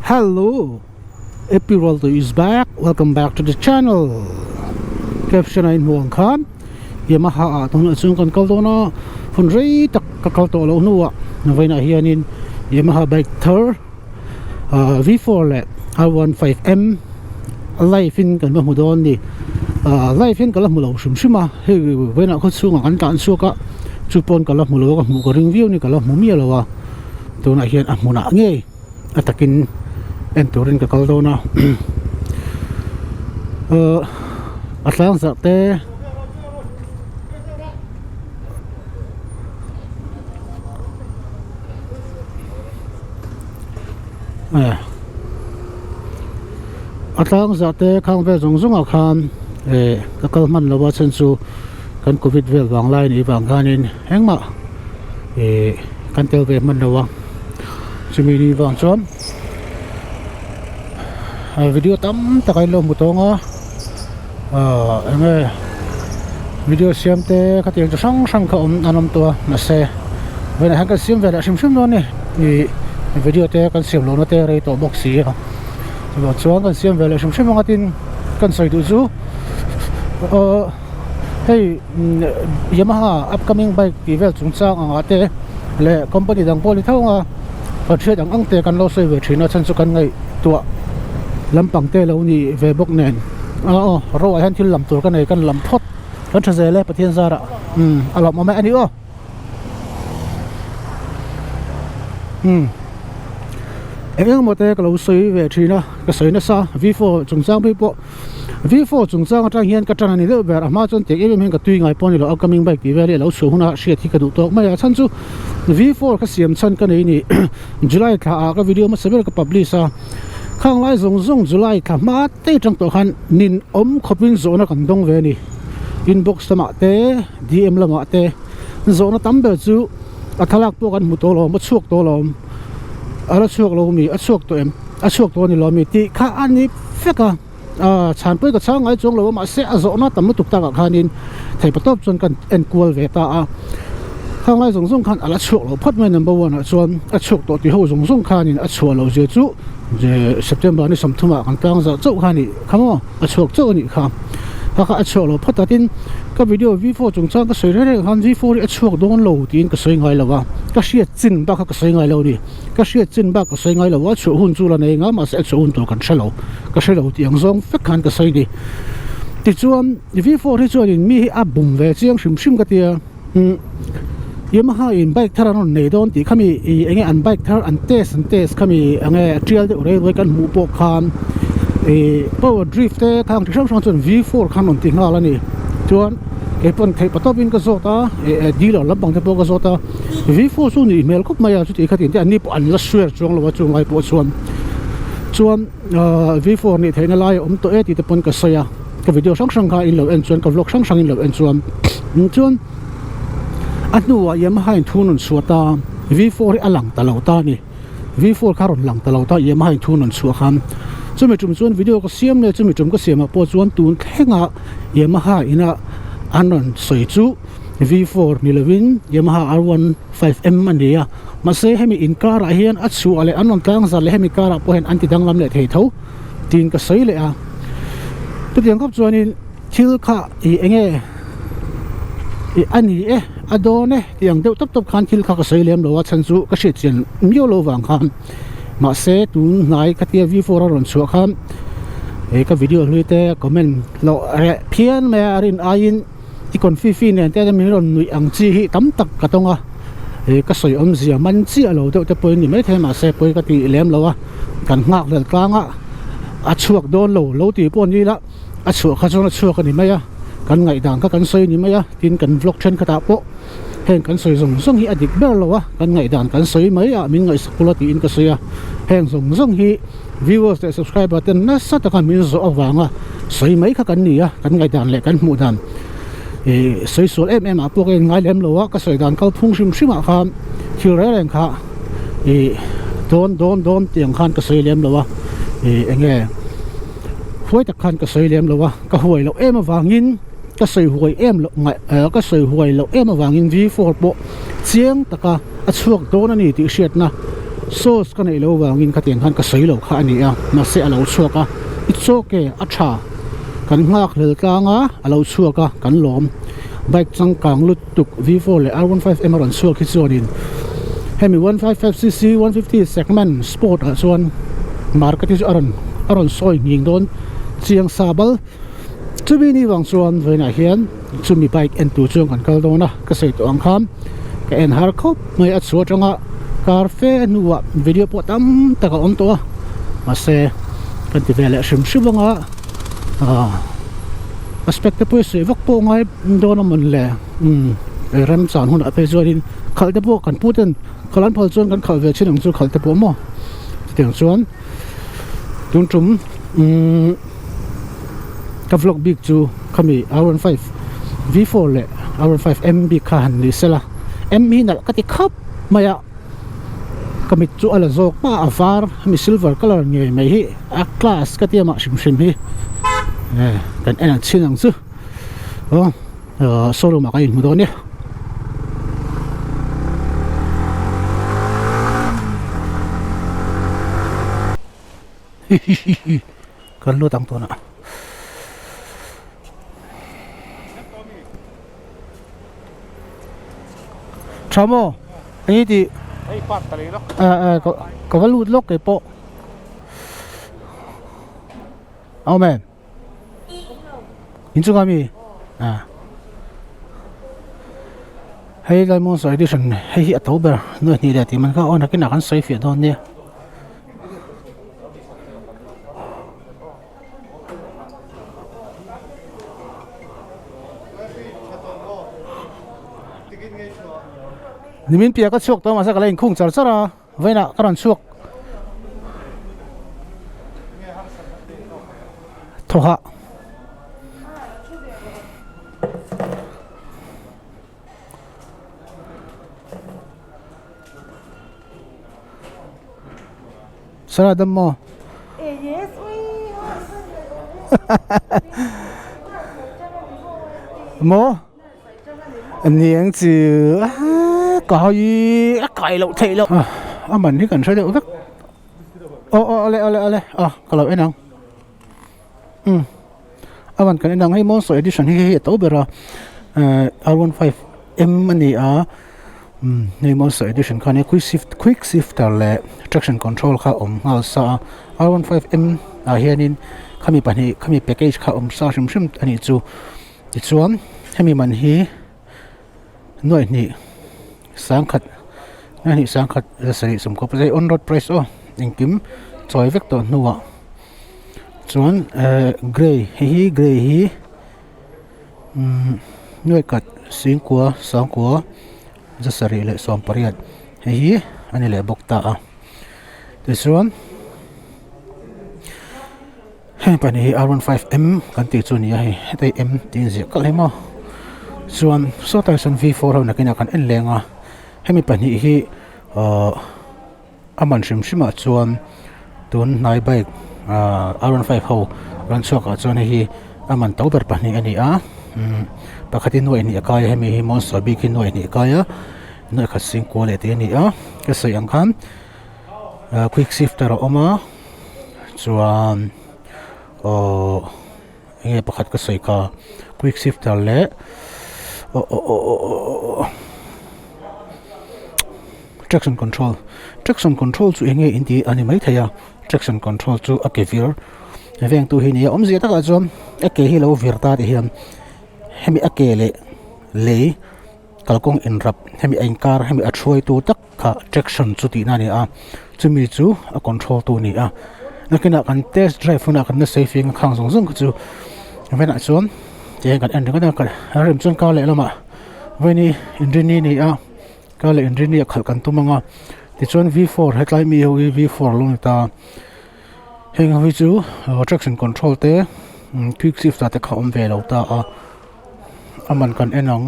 Hello Epi Rolto is back welcome back to the channel caption a inhmu ang khan Yamaha ah tunah chuan kan kal dawn a hun rei tak ka kal tawh loh hnuah vawiinah hianin Yamaha bike thar ah V4 leh R15M live in kan va hmu dawn a ni ah live in ka la hmu lo hrim hrim a hei vawiinah khaw chhungah kan tlan chhuak a chu pawn ka la hmu lo a ka hmuh ka ring viau a ni ka la hmu miah lo a tunah hian a hmunah ngei. a takin en turin ka kal dawn a ahh a tlang zarh te a tlang zarh te khang vel zawng zawng ah khan eh ka kal hman lo a chhan chu kan covid vel vang lai anih vang khanin engmah eh kan tel ve hman lo a. Chumi ni vang chuan video tam tak a inlo hmu tawng a ahh eng nge video siam te khatiang chi hrang hrang kha awm an awm tawh a mahse vawiinah hian kan siam ve leh hrim hrim dawn a ni ih video te kan siam lohna te rei tawh bawk si a chuvang chuan kan siam ve leh hrim hrim ang a tin kan sawi duh chu ahh hei Yamaha upcoming bike tih vel chungchang ang ah te leh company dang pawh a ni tho ang a kan hriat ang ang te kan lo sawi ve thin a chhan chu kan ngaihtuah lampang te lo ni ve bawk nen aw aw ro ah hian thil lam tur ka nei kan lam phawt kan tha zel e Pathian zarah umm a lawmawm e a ni aw umm eng eng emaw te ka lo sawi ve thin a ka sawi nasa V4 chungchang phei pawh. V4 chungchang atang hian ka tan a ni deuh ber a hma chuan tiang em em hian ka tui ngai pawh a ni lo upcoming bike tih vel hi a lo chhuah huna hriat hi ka duh tawk mai a chhan chu V4 ka siam chhan ka nei ni July thla ah ka video hmasa ber ka publish a khang lai zawng zawng July thla hma te atang tawh khan nin awm khawpin zawhna kan dawng ve a ni inbox lamah te DM lamah te zawhna tam ber chu a thlalak pawh kan hmu tawh lo a chhuak tawh lo a la chhuak lo mi a chhuak tawh em. A chhuak tawh a ni lo ami tih kha a ni vek a ah chhan pawhin ka chhang ngai chuang lo a mahse a zawhna tam lutuk takah khanin theipa tawp chuan kan en kual ve ta a khang lai zawng zawng khan a la chhuak lo phawt mai number one ah chuan a chhuak tawh tih ho zawng zawng khanin a chhuah loh zia chu September ni 30 ah kan tlang zah chauh kha a nih kha maw a chhuak chauh a nih kha kha kha a chhuak lo phawt a tin ka video V4 chungchang ka sawi reng reng khan V4 hi a chhuak dawn lo tiin ka sawi ngai lo a ka hriat chin bak kha ka sawi ngai lo a ni. Ka hriat chin bak ka sawi ngai lo a, chhuah hun chu la nei nga mahse a chhuah hun tur kan hre lo, ka hre lo tih ang zawng vek khan ka sawi ni. Tichuan V4 hi chuanin mi hi a bum ve chiang hrim hrim ka tia, umm Yamaha in bike thar an rawn nei dawn tih khami ih enge an bike thar an test an test khami enge tial deuh rei ruai kan hmuh pawh khan ih power drift te khang chi hrang hrang chuan V4 khan rawn ti nghal a ni. Chuan keipawn theih patawpin ka zawt a, ih dealer lampang te pawh ka zawt a. V4 chu nih hmel khawp mai a chuti khatin te an ni pawh an la swear chuang lo a chu ngai pawh chuan chuan ahh V4 nih theihna lai a awm tawh e tih te pawn ka sawi a ka video hrang hrang kha in lo en chuan ka vlog hrang hrang in lo en chuan chuan a hnuah Yamaha in thu a rawn chhuah ta V4 hi a lang ta lo ta a ni V4 kha a rawn lang ta lo ta Yamaha in thu a rawn chhuah khan chumi tum chuan video ka siam leh chumi tum ka siamah pawh chuan tun thlenga Yamaha ina an rawn sawi chu. V4 ni lovin Yamaha R15M a ni a, mahse hemi inkarah hian a chhuah leh an rawn tlang zar leh hemi karah pawh hian an ti danglam leh thei tho tiin ka sawi leh a. Chutiang khawp chuanin thil kha ih eng nge ih a ni e a dawn e tih ang deuh tawp tawp khan thil kha ka sawi lem lo a chhan chu ka hriat chian miau lo vang khan mahse tun hnai khatia V4 a rawn chhuah khan ih ka video hlui te comment loh reh phian mai a rin aiin. I confi fi nen te min rawn nuih ang chi hi tam tak ka tawng a, ih ka sawi awmzia man chiah lo deuh te pawhin ni maithei mahse pawi ka tih lem lo a, kan nghak hlel tlang a, a chhuak dawn lo lo tih pawh ni ila a chhuah kha chuan a chhuak a ni mai a, kan ngaihdan kha kan sawi a ni mai a, tin kan vlog thenkhatah pawh heng kan sawi zawng zawng hi a dik ber lo a, kan ngaihdan kan sawi mai a min ngaihsak ula tiin ka sawi a, heng zawng zawng hi. Viewers leh subscriber ten nasa taka min zawh avanga sawi mai kha kan ni a, kan ngaihdan leh kan hmuh dan ih sawi sual em em ah pawh ka in ngai lem lo a, ka sawi dan kal phung hrim hrim ah khan thil reng reng kha ih dawn dawn dawn tih ang khan ka sawi lem lo a, ih eng nge huai tak khan ka sawi lem lo a, ka huai loh em avangin ka sawi huai em loh ngaih ka sawi huai loh em avangin V4 pawh chiang taka a chhuak dawn a ni tih hriatna. Source ka neih loh vangin khatiang khan ka sawi lo kha a ni a, mahse a lo chhuak a, it's ok, a tha, kan nghak hlel tlang a, a lo chhuak a, kan lawm. Bike changkang lutuk V4 leh R15M a rawn chhuak hi chuanin hemi 155cc 150 segment sport ah chuan market hi chu a rawn a rawn sawi nghing dawn chiang sa bal. Chumi ni vang chuan vawiinah hian chumi bike en tur chuan kan kal dawn a, ka sawi tawh ang khan ka en har khawp mai a chhuah atanga kar fe hnuah video pawh tam tak a awm tawh a mahse kan ti ve leh hrim hrim anga ah aspect te pawh hi sawi vak pawh ngai dawn a mawn le umm remchan hunah phei chuanin khalh te pawh kan pu ten khalh an phal chuan kan khalh ve thin ang chu khalh te pawh maw chutiang chuan tun tum umm. Ka vlog bik chu khami R15 V4 leh R15 M bik kha han ni sela M hi nalh ka ti khap mai a ka mit chu a la zawk hma a var hemi silver colour ngei mai hi a class ka tia mah hrim hrim hi eh kan en ang chhin ang chu aw showroom ah kan inhmu dawn nia. Hihihihi kan lut ang tunah. Tha maw? Eng i tih? Hei part ka lei lawk. Eh eh ka ka va lut lawk kei pawh. Awm em? Inchunga mi? Ah. Hei lai monster edition hei hi a to ber nuai hnih leh tih man kha aw nakinah kan sawi fiah dawn nia. Nimin piah ka chhuak tawh mahse ka la inkhung char char a vawiinah ka rawn chhuak thaw hah. Sara dam maw? Maw? Niang chu ka hawi a kai loh theih loh. A man hi kan hre deuh vek. Aw aw ale ale ale a ka lo en ang. Umm a man kan en ang hei monster edition hi hei a to ber a R15 M a ni a umm hei monster edition kha a nia quick shift quick shifter leh traction control kha a awm nghal sa a R15 M ah hianin khami pahnih khami package kha a awm sa hrim hrim a nih chu tichuan hemi man hi nuaih hnih sangkhat nuaih hnih sangkhat sarih sawmkua pawh on road price aw engkim chawi vek tawh hnuah. Chuan ehh grey hei hi grey hi umm nuai khat singkua sangkua zasarih leh sawmpariat hei hi a ni leh bawk ta a tichuan heng pahnih hi r 15 m kan tih chu a ni a hei heta hi m tih a inziah kalh hi maw chuan sawtah sawn v four ho nakinah kan en leng a hemi pahnih hi ahh. A man hrim hrim ah chuan tun hnai bike ahh r 15 ho rawn chhuak ah chuan hei hi a man to ber pahnih a ni a umm pakhat hi nuaih hnih a kai a hemi hi monster bik hi nuaih hnih a kai a nuaih khat sing kual leh tih a ni a ka sawi ang khan ahh quick shifter a awm a chuan aww eng nge pakhat ka sawi kha quick shifter leh aw aw aw aw aw aw. Traction control traction control chu enge in tih a ni maithei a traction control chu a ke vir vengtu hi a ni a awmzia takah chuan a ke hi lo vir ta tih hian hemi a ke leh lei kalkawng inrap hemi a inkar hemi a hruaitu tak kha traction chu tihna a ni a chumi chu a control tu a ni a nakinah kan test drive hunah kan la sawi fing a khang zawng zawng kha chu venah chuan tihian kan en ringawt a rem chuan kar lehlamah vawiin hi inrinni a ni a. Ka leh inrinni a khalh kan tum ang a tichuan V4 hetlai mi ho hi V4 lo ni ta heng ho hi chu traction control te quick shift ah te kha awm ve lo ta a a man kan en ang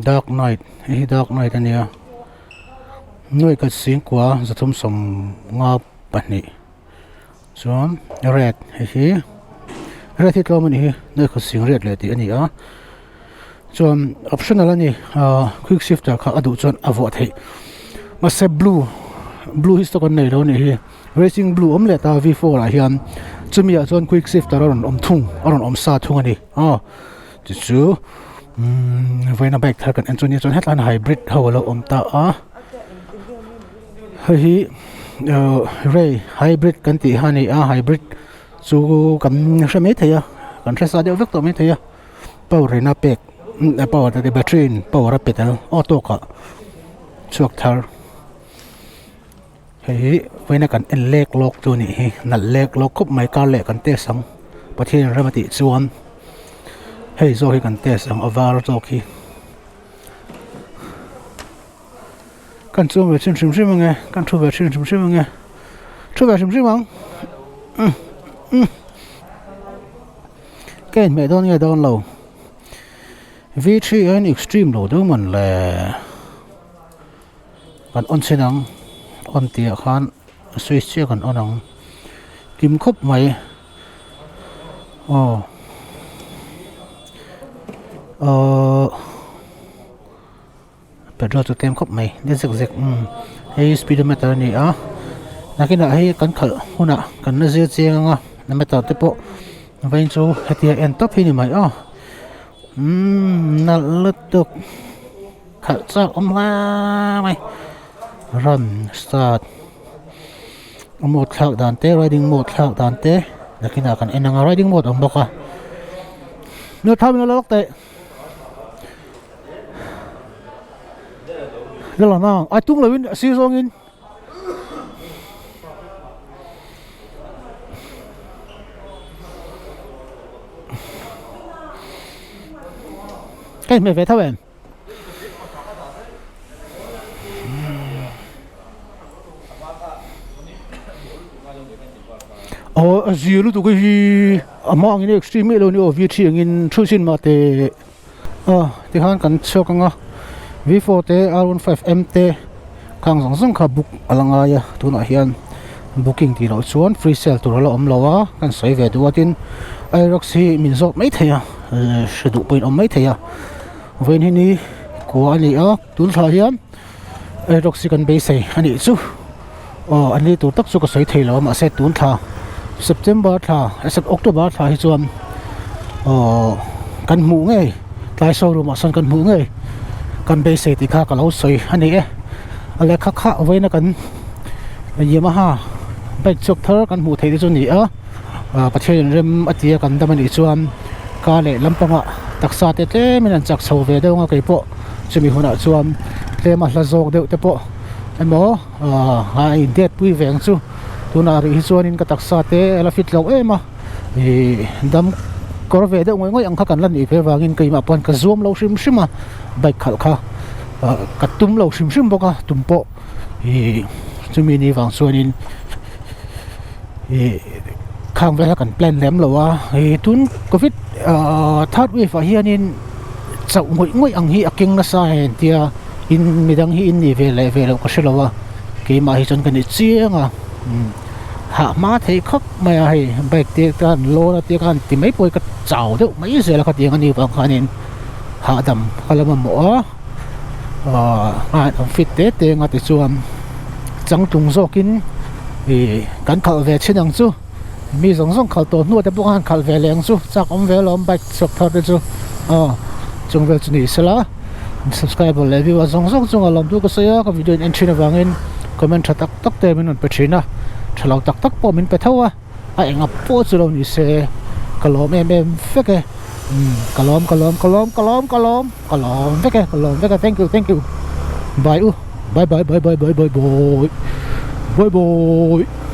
dark night hei hi dark night a nia nuaih khat singkua zathum sawmnga pahnih chuan red hei hi red hi tlawm a nih hi nuaih khat sing riat leh tih a ni a. Chuan optional a ni ahh quick shifter kha a duh chuan a vuah theih. Mahse blue blue hi stock an nei lo a nih hi racing blue awm leh ta v four ah hian chumi ah chuan quick shifter a rawn awm thung a rawn awm sa thung a ni aw chu chu umm vawiina bike thar kan en chu nia chuan hetlai hian hybrid ho a lo awm ta a hei hi ahh ray hybrid kan tih kha a ni a hybrid chu kan hre maithei a kan hre sa deuh vek tawh maithei a power in a pek power te battery in power a pe tel auto kah chhuak thar hei hi vawiina kan en lek lawk chu a nih hi nalh lek lawk khawp mai car leh kan test ang Pathian in rem a tih chuan hei zawk hi kan test ang a var zawk hi kan chuang ve chhin hrim hrim ang e kan thu ve chhin hrim hrim ang e thu ve hrim hrim ang umm umm ka inhmeh dawn nge dawn lo. V three hian extreme lo deuh man le kan on chhin ang on tih ah khan switch chiah kan on ang kim khawp mai aw ahh petrol chu tlem khawp mai ni zek zek umm hei speedometer a ni a nakinah hei kan khalh hunah kan la zir chiang ang a meter te pawh vawiin chu hetia en tawp hi a ni mai aw umm nalh lutuk khalh chak awm hle mai run start a mode thlak dan te riding mode thlak dan te nakinah kan en ang a riding mode a awm bawk a lawk teh. A tung loin a sir zawngin ka inhmeh ve tho em aw a zir lutuk hi a hma angin extreme miah lo a ni aw v three angin thu chin mah teh. Aw tikhan kan chhuak ang a v four te r one five m te khang zawng zawng kha book a la ngai a tunah hian booking tih loh chuan free sale tur a la awm lo a kan sawi ve duh a tin aerox hi min zawt mai thei a hre duh pawhin awm mai thei a vawiin hi ni kua a ni a tun thla hian aerox hi kan beisei a nih chu aw a ni tur tak chu ka sawi thei lo a mahse tun thla September thla October thla hi chuan aw kan hmuh ngei tlai showroom ah sawn kan hmuh ngei kan beisei tih kha ka lo sawi a ni e a lehkha kha vawiina kan Yamaha bike chhuak thar kan hmuh theih te chu a ni a Pathian in rem a tia kan dam a nih chuan ka leh lampangah taksa te tlemin an chak chho ve deuh ang a keipawh chumi hunah chuan tlema hla zawk deuh te pawh emaw a in det pui ve ang chu tunah rih hi chuanin ka taksa te a la fit loh em a ih dam kawr ve deuh ngawih ngawih ang kha kan la nih ve avangin keimah pawn ka zuam lo hrim hrim a bike khalh kha ah ka tum lo hrim hrim bawk a tum pawh ih chumi ni vang chuanin ih khang vel kha kan plan lem lo a ih tun covid ah third wave ah hianin chauh ngawih ngawih ang hi a keng nasa hei an tia in midang hi in nih ve leh ve loh ka hre lo a keimah hi chuan ka ni chiang a umm hah hma thei khawp mai a hei bike te ka han lawn a te ka han ti mai pawh hi ka chau deuh mai zel a khatiang a nih vang khanin hahdam ka la mamawh a ahh a han fit te te anga tichuan changtlung zawkin ih kan khalh ve thin ang chu. Mi zawng zawng khalh tawh hnuah te pawh khan khalh ve leh ang chu chak awm ve alawm bike chhuak thar te chu aw chung vel chu ni sela subscriber leh viewer zawng zawng chungah lawmtu ka sawi a ka video in en thin avangin comment tha tak tak te min rawn pe thin a tha lo tak tak pawh min pe tho a a enga pawh chu lo ni se ka lawm em em vek e umm ka lawm ka lawm ka lawm ka lawm ka lawm ka lawm vek e ka lawm vek e thank you thank you bye u bye bye bye bye bye bye bye bye bye.